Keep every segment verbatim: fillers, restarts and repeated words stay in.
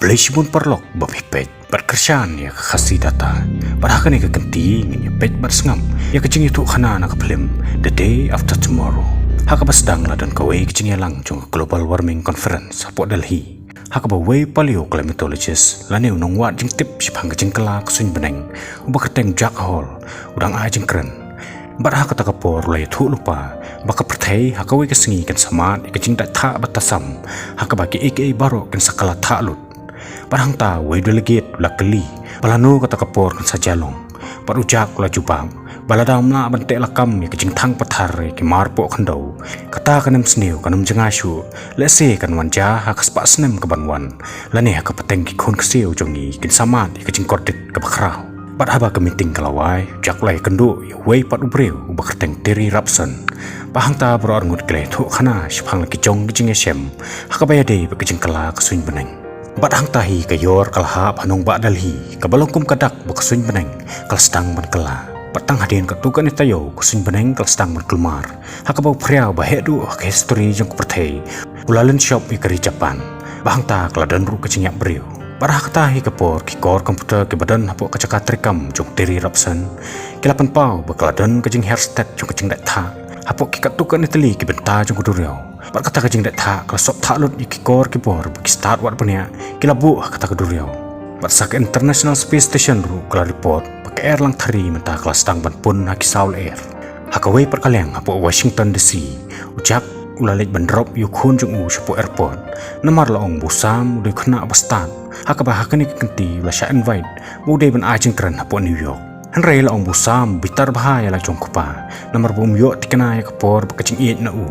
Khublei shibun paralok ba phi peit bad kyrshan ïa ka Khasi Data. Bad ha kane ka kynti ngin ïa peit bad sngap ïa ka jingïathuh khana na ka phlim The Day After Tomorrow, ha kaba sdang la don kawei ka jingïalang jong ka Global Warming Conference hapoh Delhi, ha kaba uwei u paleoclimatologist lane u nongwad jingtip shaphang ka jingkylla ka suiñ bneng uba kyrteng Jack Hall u dang ai jingkren. Bad ha kata ka por u la ïathuh lypa ba ka pyrthei ha kawei ka sngi kan sa mad ïa ka jingdait thah ba tasam, ha kaba kiei kiei baroh kin sa kylla thah lut. Bad hangta uwei u delegate u la kylli ba lano kata ka por kan sa jia long. Bad u Jack u la jubab ba lada ym lah ban teh lakam ïa ka jingthang pathar ïa ki mar poh khyndew, kata kan ym sniew, kan ym jngai shuh. Lehse kan wan jia ha ka spah snem kaban wan, lane ha ka pateng ki khun ksiew jong ngi kin sa mad ïa ka jingkordit kaba khraw. Bad haba ka meeting ka la wai, u Jack u la ïakynduh ïa uwei pat u briew uba kyrteng Terry Robson. Bad hangta baroh arngut ki la ïathuh khana shaphang la ki jong ki jingïashem ha kaba ïadei bad ka jingkylla ka suiñ bneng. Bad hangta hi ka ïor ka la hap ha nongbah Delhi, kaba long kum ka dak ba ka suiñ bneng ka la sdang ban kylla. Bad tang hadien katto katne taïew ka suiñ bneng ka la sdang ban kulmar, ha kaba u phriaw ba heh duh ha ka histori jong ka pyrthei u la lynshop ïa ka ri Japan. Bad hangta ka la don ruh ka jingïap briew. Bad ha kata hi ka por ki kor computer kiba don hapoh ka jaka treikam jong u Terry Robson ki la pynpaw ba ka la don ka jinghiar stet jong ka jingdait thah hapoh ki katto katne tylli ki bynta jong ka duriaw. Bad kata ka jingdait thah ka la sop thah lut ïa ki kor ki bor ba ki stad wad bniah ki la buh ha kata ka duriaw. Bad sa ka International Space Station ruh ka la report ba ka Erlang Thari mynta ka la sdang ban pun ha ki saw lyer. Ha kawei pat ka liang hapoh Washington D C, u Jack u la leit ban drop ïa u khun jong u shapoh airport, namar la ong ba u Sam u dei u khynnah ba stad, ha kaba ha kane ka kynti u la shah invite ba u dei ban ai jingkren hapoh New York. Hynrei la ong ba u Sam u bitar bha ïa la jong u kpa, namar ba um ïoh thikna ïa ka por bad ka jingïeit na u.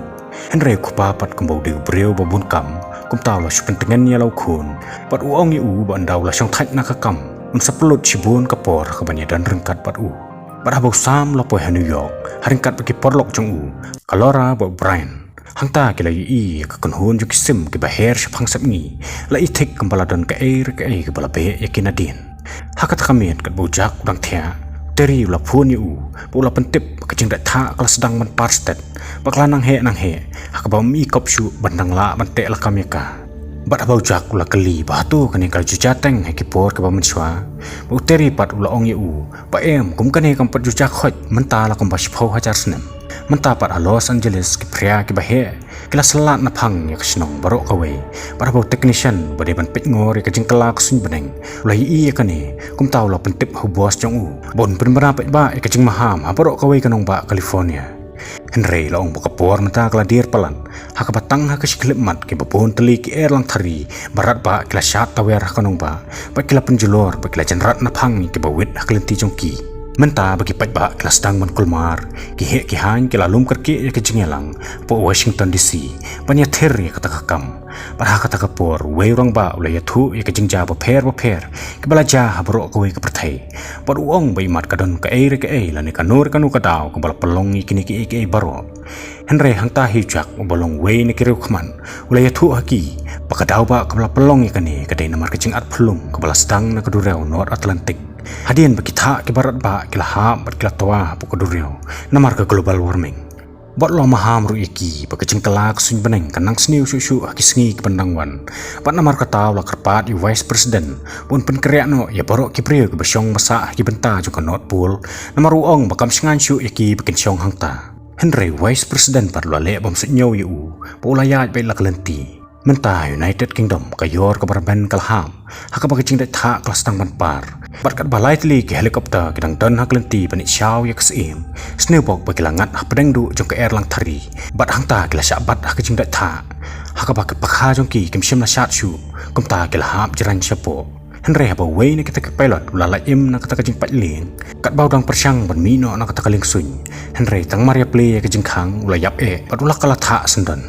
Hynrei u kpa pat kumba u dei u briew ba bun kam, kumta u la shu pyntngen ïa la u khun, bad u ong ïa u ba ynda u la shongthait na ka kam, un sa pynlut shibun ka por ha kaban ïadon ryngkat bad u. Bad haba u Sam u la poi ha New York ha ryngkat bad ki paralok jong u, ka Laura bad u Brian, hangta ki la ïohi ïa ka kynhun jong ki sim kiba her shaphang sepngi, la ïa thik kumba la don kaei re kaei kaba la beh ïa ki nadien. Ha kata ka miet katba u Jack u dang thiah, u Terry u la phone ïa u, bad u la pyntip ba ka jingdait thah ka la sdang ban par stet, bad ka la nang heh nang heh, ha kaba um i kop shuh ban dang lah ban teh lakam ïa ka. Bad haba u Jack u la kylli ba hato kane ka la ju jia teng ha ki por kiba mynshuwa, bad u Terry pat u la ong ïa u ba em, kum kane kam pat ju jia khoit mynta la kumba shiphew hajar snem. Mynta pat ha Los Angeles ki phria kiba heh ki la syllat naphang ïa ka shnong baroh kawei. Bad haba u technician ba dei ban peit ngor ïa ka jingkylla ka suiñ bneng u la ïohi ïa kane, kumta u la pyntip ha u boss jong u ba un pynbna paidbah ïa ka jingmaham ha baroh kawei ka nongbah California. Hynrei la ong ba ka por mynta ka la dier palat, ha kaba tang ha ka shi khyllipmat kiba bun tylli ki Erlang Thari ba radbah ki la shad tawiar ha ka nongbah, bad ki la pynjulor bad ki la jynrat naphang ïa kiba wit ha ka lynti jong ki. Mynta ba ki paidbah ki la sdang ban kulmar, ki heh ki haiñ ki la lum kyrkieh ïa ka jingïalang hapoh Washington D C ban ïathir ïa kata ka kam. Bad ha kata ka por uwei u rangbah u la ïathuh ïa ka jingjia bapher bapher kiba la jia ha baroh kawei ka pyrthei. Bad u ong ba imat ka don kaei re kaei lane kano re kano ka daw kaba la pynlong ïa kine kiei kiei baroh. Hynrei hangta hi u Jack uba long uwei na ki riewkhmat u la ïathuh ha ki ba ka daw ba kaba la pynlong ïa kane ka dei namar ka jingat phyllung kaba la sdang na ka duriaw North Atlantic, hadien ba ki thah kiba radbah ki la hap bad ki la twa hapoh ka duriaw namar ka global warming. Bad la maham ruh ïa ki ba ka jingkylla ka suiñ bneng kan nang sniew shuh shuh ha ki sngi kiban dang wan. Bad namar kata u la kyrpad ïa u Vice President ba un pynkhreh noh ïa baroh ki briew kiba shong ba sah ha ki bynta jong ka North Pole, namar u ong ba kam shngaiñ shuh ïa ki ba kin shong hangta. Hynrei u Vice President pat u la leh bym suidñiew ïa u, bad u la ïaid beit la ka lynti. Mynta ha United Kingdom ka ïor kaba rben ka la hap, ha kaba ka jingdait thah ka la sdang ban par. Bad katba lai tylli ki helicopter ki dang don ha ka lynti ban ïaid shaw ïa ka syiem, sniewbok ba ki la ngat hapdeng duh jong ka Erlang Thari, bad hangta ki la shah bat ha ka jingdait thah, ha kaba ki pakha jong ki kim shym la shad shuh, kumta ki la hap jraiñ shapoh. Hynrei haba uwei na kita ki pilot u la lait im na kata ka jingpait lieng, katba u dang pyrshang ban mih noh na kata ka liengsuiñ, hynrei tang mar ïa plie ïa ka jingkhang u la ïap eh bad u la kylla thah syndon.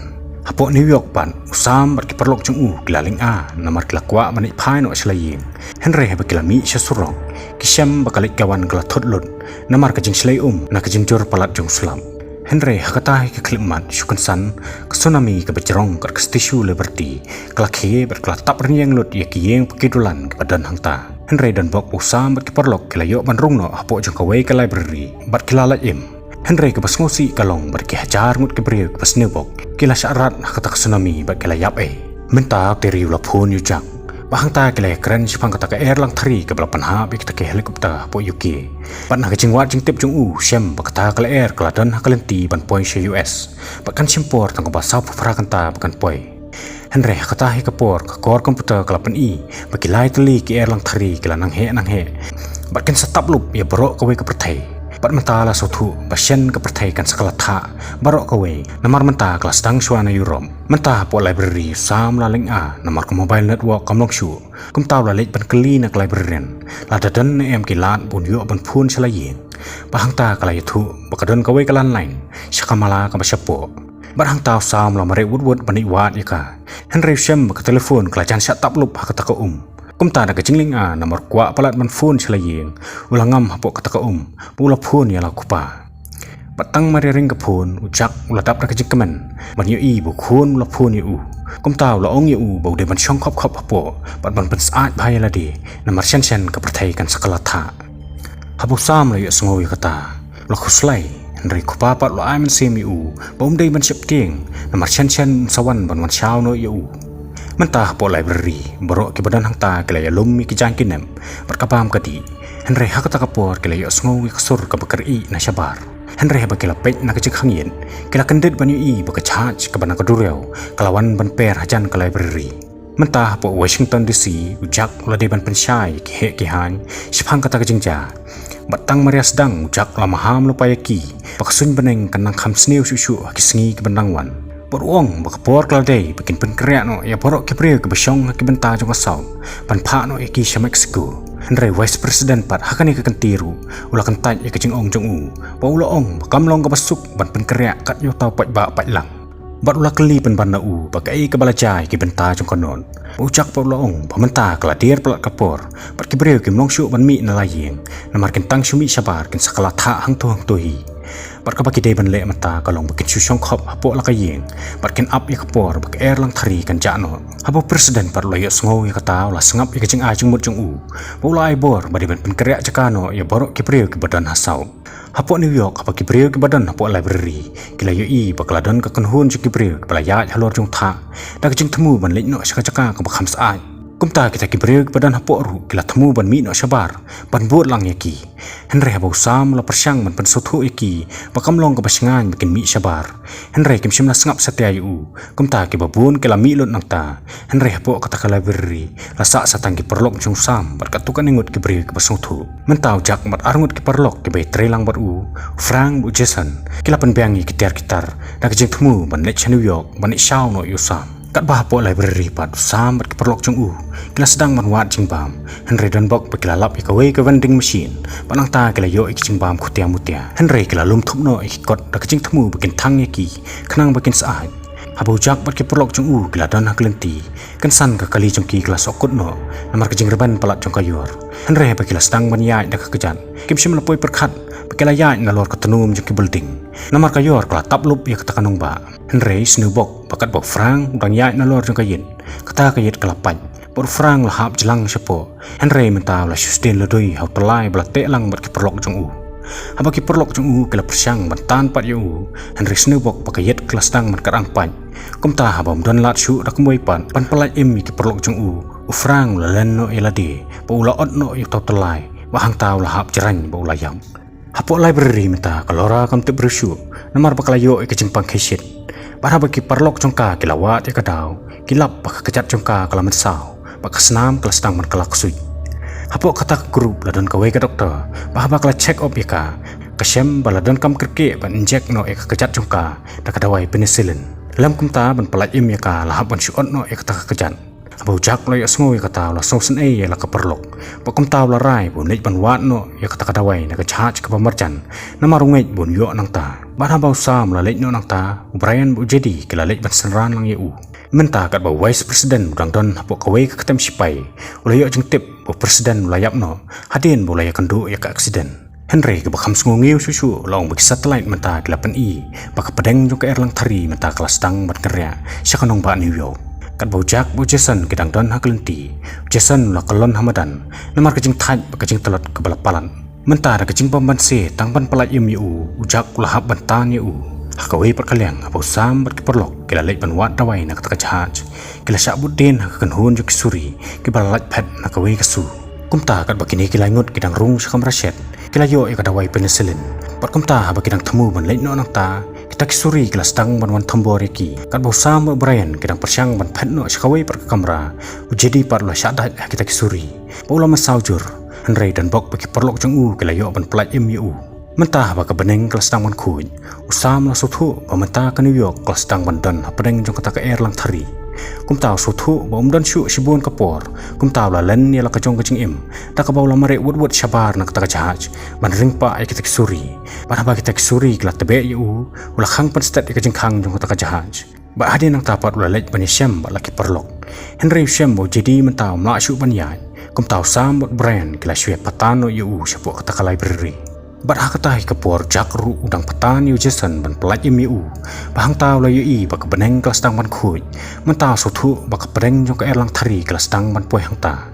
Hapoh New York pat, u Sam bad ki paralok jong u ki la lynga namar ki la kwah ban ïaid phai noh sha la ïing. Hynrei haba ki la mih sha surok, ki shem ba ka leit ka wan ka la thut lut namar ka jingshlei um na ka jingjur palat jong u slap. Hynrei ha kata hi ka khyllipmat shu kynsan, ka tsunami kaba jrong kat ka Statue of Liberty ka la khie bad ka la tap rynïeng lut ïa ki ïing ba ki dulan kiba don hangta. Hynrei donbok ba u Sam bad ki paralok ki la ïoh ban rung noh hapoh jong kawei ka library bad ki la lait im. Hynrei kaba sngewsih ka long ba da ki hajar ngut ki briew kiba sniewbok ki la shah rat ha kata ka tsunami bad ki la ïap eh. Mynta u Terry u la phone ïa u Jack Bad hangta ki la ïakren shaphang kata ka air langthari kaba la pynhap ïa kita ki helicopter hapoh U K. Bad na ka jingwad jingtip jong u, shem ba kata ka lyer ka la don ha ka lynti ban poi sha U S. Bad kan shim por tang kaba saw phew phra kynta ba kan poi. Hynrei ha kata hi ka por ka kor computer ka la pyni ba ki lai tylli ki air langthari ki la nang heh nang heh. Bad kin sa tap lup ïa baroh kawei ka pyrthei. Bad mynta la sngewthuh ba shen ka pyrthei kan sa kylla thah baroh kawei, namar mynta ka la sdang shuwa na Europe. Mynta hapoh library u Sam u la lynga namar ka mobile network kam long shuh. Kumta u la leit ban kylli na ka librarian, lada don ne em ki lad ba un ïoh ban phone sha la ïing. Bad hangta ka la ïathuh ba ka don kawei ka landline sha ka mala kaba shapoh. Bad hangta u Sam u la mareh wut wut ban leit wad ïa ka. Hynrei u shem ba ka telephone ka la jan shah tap lup ha kata ka um. Kumta da ka jinglynga namar u kwah palat ban phone sha la ïing, u la ngam hapoh kata ka um bad u la phone ïa la u kpa. Bad tang mar ïa ring ka phone, u Jack u la dap da ka jingkmen ban ïohi ba u khun u la phone ïa u. Kumta u la ong ïa u ba u dei ban shong khop khop hapoh bad ban pynsyaid bha ïa lade, namar shen shen ka pyrthei kan sa kylla thah. Haba u Sam u la ïohsngew ïa kata, u la khuslai. Hynrei u kpa pat u la ai mynsiem ïa u ba um dei ban sheptieng, namar shen shen un sa wan ban wan shaw noh ïa u. Mynta hapoh library, baroh kiba don hangta ki la ïalum ïa ki jaiñ ki nep bad ka bam ka dih. Hynrei ha kata ka por ki la ïohsngew ïa ka sur kaba kyrieh na shabar. Hynrei haba ki la peit na ka jingkhang ïit, ki la kyndit ban ïohi ba ka jahaj kaba na ka duriaw ka la wan ban per hajan ka library. Mynta hapoh Washington D C, u Jack u la dei ban pynshai ïa ki heh ki haiñ shaphang kata ka jingjia. Bad tang mar ïa sdang, u Jack u la maham lypa ïa ki ba ka suiñ bneng kan nang kham sniew shuh shuh ha ki sngi kiban dang wan. Bad u ong ba ka por ka la dei ba kin pynkynriah noh ïa baroh ki briew kiba shong ha ki bynta jong ka sawt ban phah noh ïa ki sha Mexico. Hynrei u Vice President pat ha kane ka kynti ruh u la kyntait ïa ka jingong jong u, bad u la ong ba kam long kaba suk ban pynkynriah kat ïa uta u paidbah paidlang. Bad u la kylli pynban na u ba kaei kaba la jia ïa ki bynta jong ka not. Bad u Jack pat u la ong ba mynta ka la dier palat ka por, bad ki briew kim long shuh ban mih na la ïing, namar kin tang shu mih shabar kin sa kylla thah hangto hangto hi. Bad kaba ki dei ban leh mynta ka long ba kin shu shong khop hapoh la ka ïing bad kin ap ïa ka por ba ka air langthari kan jah noh. Haba u President pat u la ïohsngew ïa kata, u la sngap ïa ka jingai jingmut jong u, bad u la ai bor ba dei ban pynkynriah jaka noh ïa baroh ki briew kiba don ha sawt. Hapoh New York, haba ki briew kiba don hapoh library ki la ïohi ba ka la don ka kynhun jong ki briew kiba la ïaid halor jong thah, da ka jingthmu ban leit noh sha ka jaka kaba kham syaid. Kumta kita ki briew kiba don hapoh ruh ki la thmu ban mih noh shabar ban bud lang ïa ki. Hynrei haba u Sam u la pyrshang ban pynsngewthuh ïa ki ba kam long kaba shngaiñ ba kin mih shabar, hynrei kim shym la sngap satia ïa u. Kumta kiba bun ki la mih lut nangta. Hynrei hapoh kata ka library la sah sa tang ki paralok jong u Sam bad katto katne ngut ki briew kiba sngewthuh. Mynta u Jack bad ar ngut ki paralok kiba ïatrei lang bad u, u Frank bad u Jason, ki la pynbiang ïa ki tiar ki tar da ka jingthmu ban leit sha New York ban leit shaw noh ïa u Sam. Katba hapoh library pat, u Sam bad ki paralok jong u ki la sdang ban wad jingbam. Hynrei don bok ba ki la lap ïa kawei ka vending machine bad nangta ki la ïoh ïa ki jingbam khutia mutia. Hynrei ki la lum thup noh ïa ki kot da ka jingthmu ba kin thang ïa ki khnang ba kin syaid. Haba u Jack bad ki paralok jong u ki la don ha ka lynti, kynsan ka kali jong ki ka la sohkut noh namar ka jingrben palat jong ka ïor. Hynrei haba ki la sdang ban ïaid da ka kjat, kim shym la poi pyrkhat ba ki la ïaid nalor ka tnum jong ki building, namar ka ïor ka la tap lup ïa kata ka nongbah. Hynrei sngewbok ba katba u Frank u dang ïaid nalor jong ka ïit, kata ka ïit ka la pait. Bad u Frank u la hap jlang shapoh. Hynrei mynta u la shu sdien lehduh ha u tyllai ba la teh lang bad ki paralok jong u. Haba ki paralok jong u ki la pyrshang ban tan pat ïa u, hynrei sngewbok ba ka ïit ka la sdang ban kyrang pait. Kumta haba ym don lad shuh da kumwei pat ban pyllait im ïa ki paralok jong u, u Frank u la len noh ïa lade bad u la ot noh ïa uta u tyllai, bad hangta u la hap jraiñ bad u la ïap. Hapoh library mynta ka Laura kam tip briew shuh, namar ba ka la ïoh ïa ka jingpang khie shit. Bad haba ki paralok jong ka ki la wad ïa ka daw, ki lap ba ka kjat jong ka ka la mynsaw bad ka snam ka la sdang ban kylla ksuid. Hapoh kata ka group la don kawei ka doktor, bad haba ka la check up ïa ka, ka shem ba la donkam kyrkieh ban inject noh ïa ka kjat jong ka da ka dawai penicillin. Lem kumta ban pyllait im ïa ka la hap ban shu ot noh ïa kata ka kjat. Haba u Jack u la ïohsngew ïa kata u la sngewsynei ïa la ka paralok. Bad kumta u la rai ba un leit ban wad noh ïa kata ka dawai na ka jahaj kaba marjan, namar u ngeit ba un ïoh nangta. Bad haba u Sam u la leit noh nangta, u Brian bad u Jedi ki la leit ban synran lang ïa u. Mynta katba u Vice President u dang don hapoh kawei ka ktem shipai, u la ïoh jingtip ba u President u la ïap noh hadien ba u la ïakynduh ïa ka accident. Hynrei kaba kham sngew ngiew shuh shuh la ong ba ki satellite mynta ki la pyni ba ka pdeng jong ka air langthari mynta ka la sdang ban kynriah sha ka nongbah New York. Katba u Jack bad u Jason ki dang don ha ka lynti, u Jason u la kyllon ha madan namar ka jingthait bad ka jingtlot kaba la palat. Mynta da ka jingbym banse tang ban pyllait im ïa u, u Jack u la hap ban tan ïa u. Ha kawei pat ka liang, haba u Sam bad ki paralok ki la leit ban wad dawai na kata ka jahaj, ki la shah bud dien ha ka kynhun jong ki suri kiba la lait phet na kawei ka su. Kumta katba kine ki lai ngut ki dang rung sha kamra shet, ki la ïoh ïa ka dawai penicillin. Bad kumta haba ki dang thmu ban leit noh nangta, kita ki suri ki la sdang ban wan thombor ïa ki. Katba u Sam bad u Brian ki dang pyrshang ban phet noh sha kawei pat ka kamra, u Jedi pat u la shah dait ha kita ki suri, ba u la mynsaw jur. Hynrei donbok ba ki paralok jong u ki la ïoh ban pyllait im ïa u. Mynta haba ka bneng ka la sdang ban khuid, u Sam u la sngewthuh ba mynta ka New York ka la sdang ban don hapdeng jong kata ka Erlangthari. Kumta u sngewthuh ba um don shuh shibun ka por, kumta u la len ïa la ka jong ka jingim, da kaba u la mareh wut wut shabar na kata ka jahaj ban ring pah ïa kita ki suri. Bad haba kita ki suri ki la tbeh ïa u, u la khang pynstet ïa ka jingkhang jong kata ka jahaj. Bad hadien nangta pat u la leit ban ïashem bad la ki paralok. Hynrei u shem ba u Jedi mynta um lah shuh ban ïaid, kumta u Sam bad u Brian ki la shu ïa patan noh ïa u shapoh kata ka library. Bad ha kata hi ka por u Jack ruh u dang patan ïa u Jason ban pyllait im ïa u, ba hangta u la ïohi ba ka bneng ka la sdang ban khuid. Mynta u sngewthuh ba ka pdeng jong ka Erlangthari ka la sdang ban poi hangta.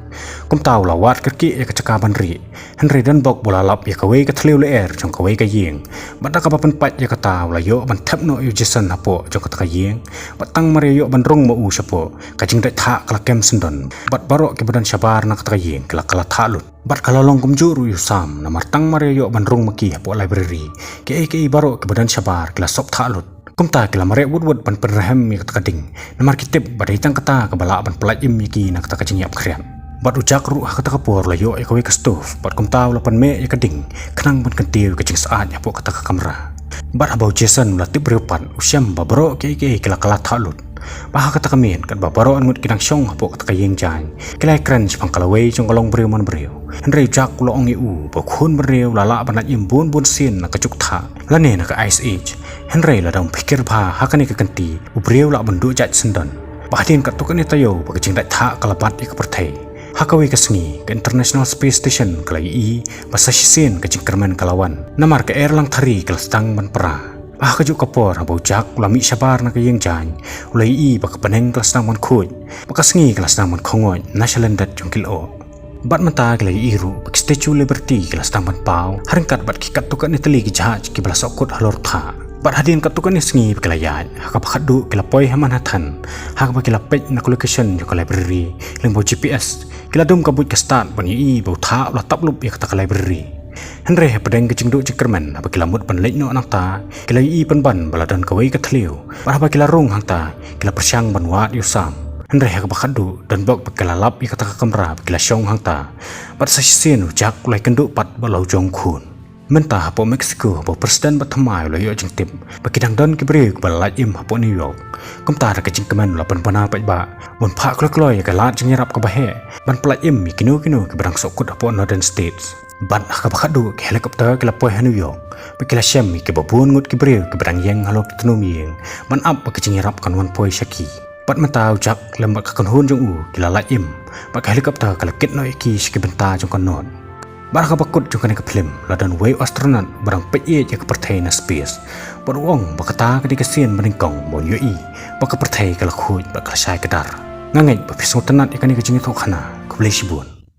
Kumta u la wad kyrkieh ïa ka jaka ban rieh. Hynrei donbok ba u la lap ïa kawei ka thliew lyer jong kawei ka ïing. Bad da kaba pynpait ïa kata u la ïoh ban thep noh ïa u Jason hapoh jong kata ka ïing. Bad tang mar ïa ïoh ban rung ma u shapoh, ka jingdait thah ka la kem syndon. Bad baroh kiba don shabar na kata ka ïing ki la kylla thah lut. Bad ka la long kumjuh ruh ïa u Sam, namar tang mar ïa ïoh ban rung ma ki hapoh library, kiei kiei baroh kiba don shabar ki la sop thah lut. Kumta ki la mareh wut wut ban pynrhem ïa kata ka ding, namar ki tip ba dei tang kata kaba lah ban pyllait im ïa ki na kata ka jingïap khriat. Bad u Jack ruh ha kata ka por u la ïoh ïa kawei ka stove, bad kumta u la pynmeh ïa ka ding khnang ban kyntiew ïa ka jingsyaid hapoh kata ka kamra. Bad haba u Jason u la tip briew pat, u shem ba baroh kiei kiei ki la kylla thah lut. Bad ha kata ka miet, katba baroh arngut ki dang shong hapoh kata ka ïing jaiñ, ki la ïakren shaphang ka lawei jong ka longbriew manbriew. Hynrei u Jack u la ong ïa u ba u khun bynriew u la lah ban lait im bun bun sien na ka juk thah lane na ka Ice Age. Hynrei lada um phikir bha ha kane ka kynti, u briew u lah ban duh jait syndon. Bad hadien katto katne taïew ba ka jingdait thah ka la bat ïa ka pyrthei, ha kawei ka sngi ka International Space Station ka la ïohi ba sa shisien ka jingkyrmen ka la wan, namar ka Erlangthari ka la sdang ban pra. Bad ha kajuh ka por haba u Jack u la mih shabar na ka ïing jaiñ, u la ïohi ba ka bneng ka la sdang ban khuid, bad ka sngi ka la sdang ban khongoit na shalyndet jong ki lyoh. Bad mynta ki la ïohi ruh ba ki Statue Liberty ki la sdang ban paw ha ryngkat bad ki katto katne tylli ki jahaj kiba la sohkut halor thah. Bad hadien katto katne sngi ba ki la ïaid, ha kaba khatduh ki la poi ha Manhattan, ha kaba ki la peit na ka location jong ka library lyngba u G P S. Ki la dum ka buit ka stad ban ïohi ba u thah u la tap lup ïa kata ka library. Hynrei hapdeng ka jingduh jingkyrmen, haba ki la mut ban leit noh nangta, ki la ïohi pynban ba la don kawei ka thliew. Bad haba ki la rung hangta, ki la pyrshang ban wad ïa u Sam. Hynrei ha kaba khatduh, donbok ba ki la lap ïa kata ka kamra ba ki la shong hangta. Bad sa shisien u Jack u la ïakynduh pat bad la u jong u khun. Mynta hapoh Mexico, haba u President ba thymmai u la ïoh jingtip ba ki dang don ki briew kiba la lait im hapoh New York, kumta da ka jingkmen u la pynbna paidbah ban phah kloi kloi ïa ka lad jingïarap kaba heh ban pyllait im ïa kino kino kiba dang sohkut hapoh Northern States. Bad ha kaba khatduh ki helicopter ki la poi ha New York, bad ki la shem ïa kiba bun ngut ki briew kiba dang ïeng halor ki tnum ïing ban ap ba ka jingïarap kan wan poi sha ki. Bad mynta u Jack lem bad ka kynhun jong u ki la lait im, bad ka helicopter ka la kit noh ïa ki sha ki bynta jong ka North. Bad ha kaba kut jong kane ka phlim, la don uwei u astronaut ba dang peit ïeit ïa ka pyrthei na space. Bad u ong ba kata ka dei ka sien ba nyngkong ba un ïohi ba ka pyrthei ka la khuid bad ka la shai kdar. Nga ngeit ba phi sngewtynnat ïa kane ka jingïathuhkhana. Khublei shibun.